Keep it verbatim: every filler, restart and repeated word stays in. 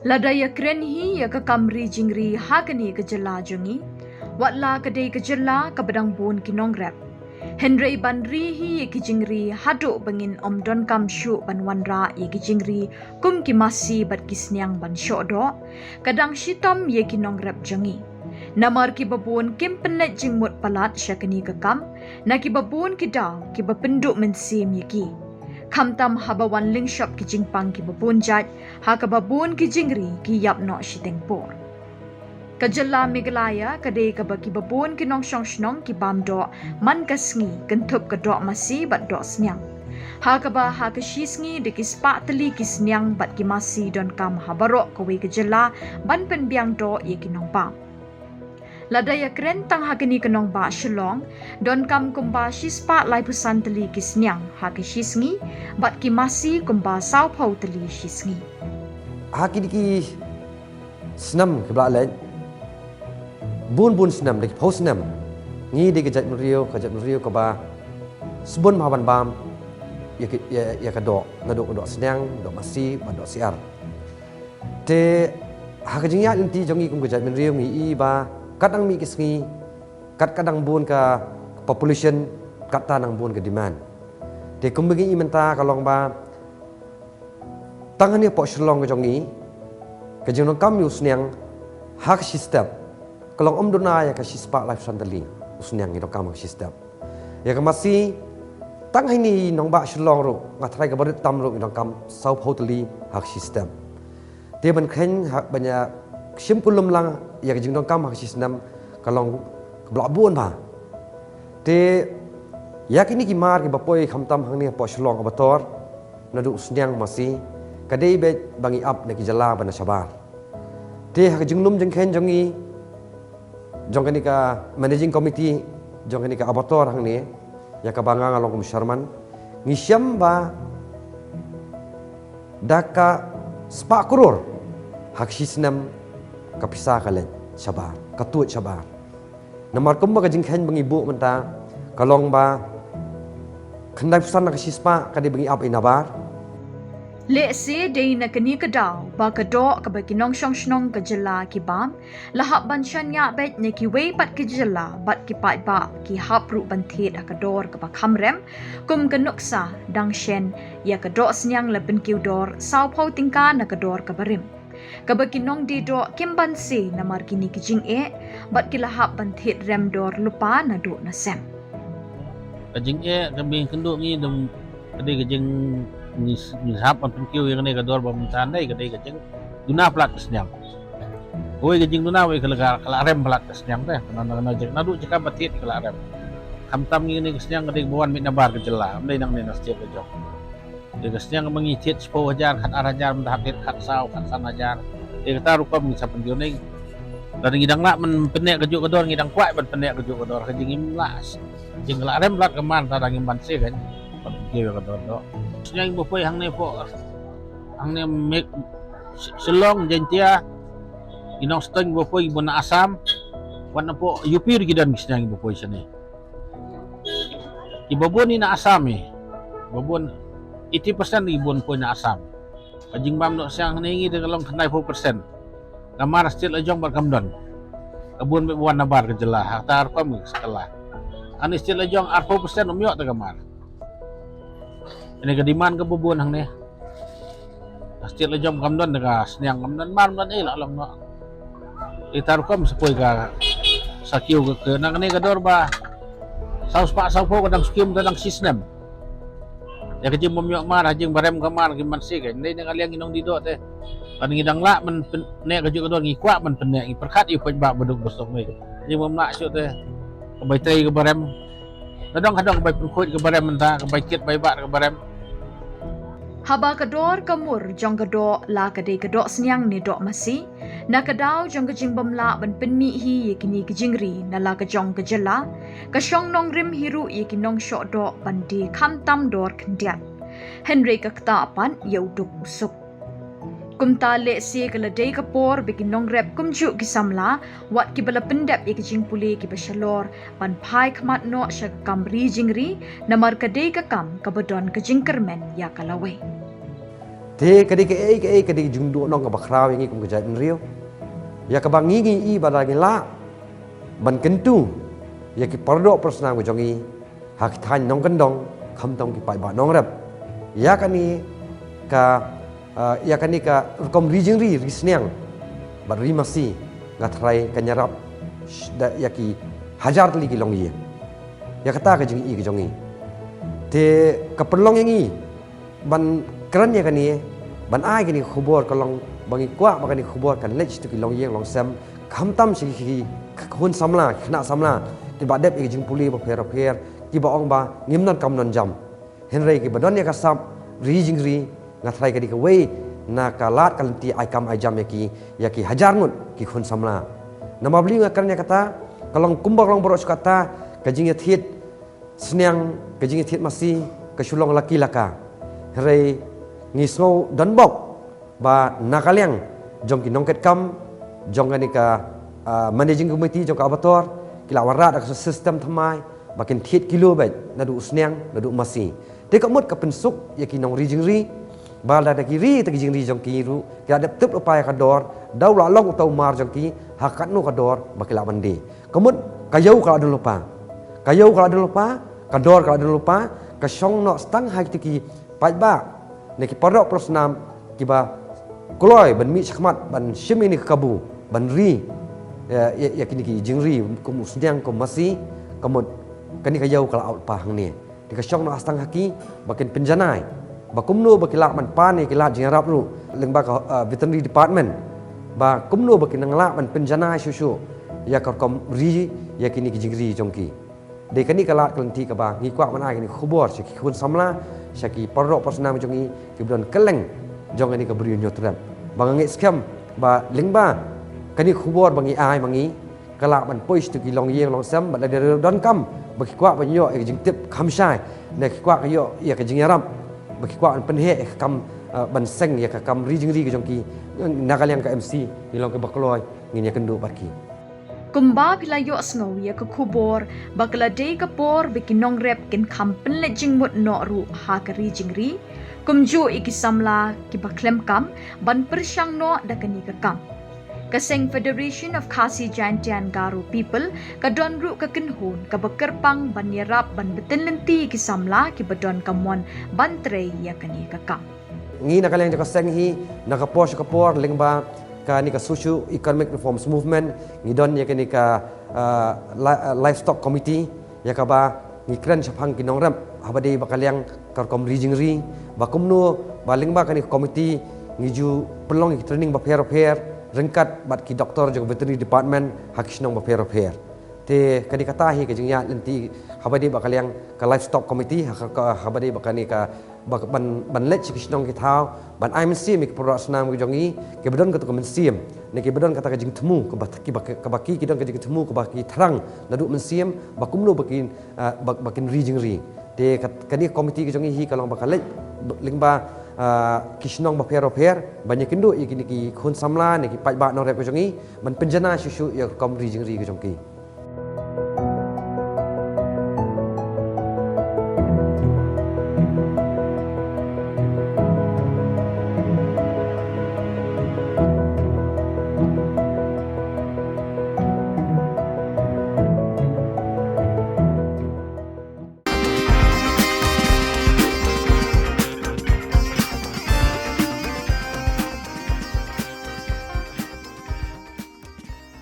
Lada ïa kren hi ïa ka kam ri jingri ha kane ka jylla jong ngi, wat la ka dei ka jylla kaba dang bun ki nongrep, hynrei ban ri hi ïa ki jingri haduh ba ngin ym donkam shuh ban wanrah ïa ki jingri kum ki masi bad ki sniang ban shoh doh, ka dang shitom ïa ki nongrep jong ngi. Namar kiba bun kim pynleit jingmut palat sha kane ka kam, na kiba bun ki daw kiba pynduh mynsiem ïa ki. Khamtam haba wan lyngshop ki jingpang kiba bun jait, ha kaba bun ki jingri ki ïap noh shiteng por. Ka jylla Meghalaya ka dei kaba kiba bun ki nongshong shnong ki bam doh man ka sngi, kynthup ka doh masi bad doh sniang. Ha kaba ha ka shi sngi da ki spah tylli ki sniang bad ki masi donkam ha baroh kawei ka jylla ban pynbiang doh ïa ki nongbam. Lada ïa kren tang ha kane ka nongbah Shillong, donkam kumba shi spah laiphew san tylli ki sniang ha ka shi sngi, bad ki masi kumba sawphew tylli shi sngi. Ha kine ki snem kiba la leit, bun bun snem, da ki phew snem, ngi dei ka jaitbynriew, ka jaitbynriew kaba sbun bha ban bam ïa ka, ïa, ïa ka doh, naduh ka doh sniang, doh masi bad doh syiar. Te ha ka jingïaid lynti jong ngi kum ka jaitbynriew ngi i ba katba dang mih ki sngi, katba dang bun ka population, katta dang bun ka demand. Te kumba ngi i mynta ka long ba tang hangne hapoh Shillong ka jong ngi, ka jingdonkam ïa u sniang ha ka shi step ka long ym duna ïa ka shi spah laiphew san tylli. U sniang ngi donkam ha ka shi step. Ïa ka masi, tang hangne nongbah Shillong ruh, nga tharai kaba rit tam ruh ngi donkam sawphew tylli ha ka shi step. Te ban kheiñ ha, ban ïa shim kulum lang ïa ka jingdonkam ha ka shi snem, ka long kaba la bun bha. Te ïa kine ki mar kiba poi khamtam hangne hapoh Shillong Abator, naduh sniang masi, ka dei beit ba ngi ap na ki jylla ba na shabar. Te ha ka jinglum jingkheiñ jong ngi, jong kane ka managing committee jong kane ka Abator hangne, ïa kaba nga nga long kum chairman, ngi shem ba da ka spah klur ha ka shi snem ka pisa ka leit shabar, ka tuid shabar. Namar kumba ka jingkheiñ ba ngi buh mynta ka long ba khyndaiphew san na ka shi spah ka dei ba ngi ap ïa nabar. Lehse dei na kane ka daw ba ka doh kaba ki nongshong shnong ka jylla ki bam, la hap ban shaniah beit na kiwei pat ki jylla bad ki paidbah ki hap ruh ban thied ha ka dor kaba kham rem, kum ka nuksa dang shen, ïa ka doh sniang la pynkiew dor sawphew tyngka na ka dor kaba rim, kaba ki nongdie doh kim banse namar kine ki jingeh, bad ki la hap ban thied rem dor lypa naduh na sem. Ka jingeh kaba ïakynduh ngi dang ka dei ka jing, ngi, ngi hap ban pynkiew ïa kane ka dor ba mynta, dei ka dei ka jingduna palat ka sniang. Wei ka jingduna, wei ka la, ka la rem palat ka sniang te. Kane, kane, kane jaka, naduh jaka ba thied ka la rem. Khamtam ngi kane ka sniang ka dei ba wan mih nabar ka jylla, ym dei nangne na state ka jong. Te ka sniang ba ngi thied shiphew hajar, khat ar hajar, mynta hap thied khat saw, khat san hajar. Te kata rukom ngi sa pynkiew ne. Lada ngi dang lah ban pynneh kajuh ka dor, ngi dang kwah ban pynneh kajuh ka dor, ka jingim lah. Jing ka la rem palat ka mar, te dang im banse kan. Ban pynkiew ka dor doh. Sniang ba poi hangne hapoh, hangne Meg-, Shillong, Jaintia, i Nongstoiñ ba poi, bun na Assam, wat na hapoh U P ruh ki don ki sniang ba poi shane. Kiba bun i na Assam i. Ba bun, eighty percent i bun poi na Assam. Ka jingbam doh sniang hangne ngi te ka long khyndaiphew percent. Ka mar state la jong bad kam don. Ka bun beit ba wan nabar ka jylla, ha kata rukom ka la. Hangne state la jong arphew percent ym ïoh te ka mar. Kane ka demand kaba bun hangne. State la jong kam don te ka sniang, kam don mar, kam don ei, la long noh. Ita rukom sa poi ka, sa kiew ka, ka, na kane ka dor ba saw spah sawphew ka dang skim, ka dang shi snem. Ïa ka jing bym ïoh mar, ha jing ba rem ka mar, ki man shi ka. Dei na ka liang ngi nongdie doh te, lada ngi dang lah ban pynneh kajuh ka dor, ngi kwah ban pynneh, ngi pyrkhat ïa u paidbah ba duk ba suk ne. Jing bym lah shuh te, ka bai trei kaba rem. Ka dang, ka dang ka bai pynkhuid kaba rem mynta, ka bai kit bai bah kaba rem. Haba ka dor ka mur jong ka doh, la ka dei ka doh sniang ne doh masi, na ka daw jong ka jingbymlah ban pynmih hi ïa kine ki jingri na la ka jong ka jylla, ka shong nongrim hi ruh ïa ki nongshoh doh ban die khamtam dor khyndiat. Hynrei ka ktah pat ïa u duk u suk. Kumta lehse ka la dei ka por ba ki nongrep kumjuh ki samla, wat kiba la pyndep ïa ki jingpule kiba shalor, ban phai khmat noh sha ka kam ri jingri, namar ka dei ka kam kaba don ka jingkyrmen ïa ka lawei. Te ka dei kaei kaei ka dei ka jingduhnong kaba khraw ïa ngi kum ka jaitbynriew, ïa kaba ngi ngi i ba la ngi lah ban kyntu ïa ki pardoh parsnam ka jong ngi ha ki thaiñ nongkyndong, khamtam ki paidbah nongrep. Ïa kane ka, ah, ïa kane ka rukom ri jingri, ri sniang bad ri masi, nga tharai kan ïarap sh-, da ïa ki hajar tylli ki longïing. Ïa kata ka jingi ka jong ngi. Te ka pynlong ïa ngi ban kren ïa kane, ban ai kane ka khubor ka long ba ngi kwah ba kane ka khubor kan leit sha ki longïing longsem, khamtam sha ki khun samla, ki khynnah samla kiba dep ïa ki jingpule bapher bapher, kiba ong ba ngim don kam don jam. Hynrei kiba don ïa ka sap ri jingri, nga tharai ka dei kawei na ka lad ka lynti ai kam ai jam ïa ki, ïa ki hajar ngut ki khun samla. Namar balei nga kren ïa kata? Ka long kumba ka long baroh shi katta, ka jingïathied sniang, ka jingïathied masi ka shu long la ki la ka. Hynrei ngi sngew donbok ba na ka liang jong ki nongkitkam jong kane ka, ah, managing committee jong ka Abator, ki la wanrah da ka system thymmai ba kin thied kilo beit naduh u sniang, naduh u masi. Te ka mut ka pynsuk ïa ki nongri jingri ba lada ki ri ïa ki jingri jong ki ruh, ki la dep tip lypa ïa ka dor da u la long uta u mar jong ki ha katno ka dor ba ki lah ban die. Ka mut ka ïew ka la don lypa, ka ïew ka la don lypa, ka dor ka la don lypa, ka shong noh tang ha kito ki paidbah ne ki paralok parasnam kiba kloi ban mih shakhmat ban shim ïa kine ki kabu ban ri, eh, ïa, ïa kine ki jingri kum u sniang kum masi. Ka mut kane ka ïew ka la out lypa hangne. Te ka shong noh tang ha ki ba kin pynjanai ba kumno ba ki lah ban pan ïa ki lad jingïarap ruh lyngba ka, eh, veterinary department, ba kumno ba kin nang lah ban pynjanai shuh shuh ïa ka rukom ri ïa kine ki jingri jong ki. Dei kane ka lad ka lynti kaba ngi kwah ban ai kane ka khubor sha ki khun samla, sha ki paralok parasnam jong ngi kiba don kylleng jong kane ka Bri u Hynñiewtrep, ba nga ngeit skhem ba lyngba kane ka khubor ba ngi ai ma ngi, ka lah ban poi sha ki longïing longsem, bad lada don kam ba ki kwah ban ïoh ïa ka jingtip kham shai, ne ki kwah ka ïoh ïa ka jingïarap ba ki kwah ban pynheh ïa ka kam, eh, ban seng ïa ka kam ri jingri ka jong ki, na ka liang ka M C ngi long kiba kloi, ngin ïakynduh bad ki. Kumba phi la ïohsngew ïa ka khubor ba ka la dei ka por ba ki nongrep kin kham pynleit jingmut noh ruh ha ka ri jingri, kumjuh ïa ki samla kiba khlem kam ban pyrshang noh da kane ka kam. Ka seng Federation of Khasi Jaintia and Garo People ka don ruh ka kynhun kaba kyrpang ban ïarap ban btin lynti ïa ki samla kiba don ka mon ban trei ïa kane ka kam. Ngi na ka liang jong ka seng hi, na ka por sha ka por lyngba kane ka Socio Economic Reforms Movement, ngi don ïa kane ka, ah, li-, ah, Livestock Committee, ïa kaba ngi kren shaphang ki nongrep haba dei ba ka liang ka rukom ri jingri, ba kumno ba lyngba kane ka committee ngi ju pynlong ïa ki training bapher bapher ryngkat bad ki doktor jong veterinary department ha ki shnong bapher bapher. Te ka dei kata hi ka jingïaid lynti haba dei ba ka liang ka Livestock Committee, ha ka, ka, haba dei ba kane ka, ba, ban, ban leit sha ki shnong ki thaw, ban ai mynsiem ïa ki paralok parasnam ki jong ngi kiba don kata ka mynsiem, ne kiba don kata ka jingthmu, kaba, kiba, kaba ki, ki don ka jingthmu, kaba ki thrang naduh mynsiem ba kumno ba kin, ah, ba, ba kin ri jingri. Te ka, kane ka committee ka jong ngi hi ka long ba ka leit lyngba, ah, ki shnong bapher bapher ban ïakynduh ïa kine ki khun samla ne ki paidbah nongrep ka jong ngi ban pynjanai shuh shuh ïa ka rukom ri jingri ka jong ki.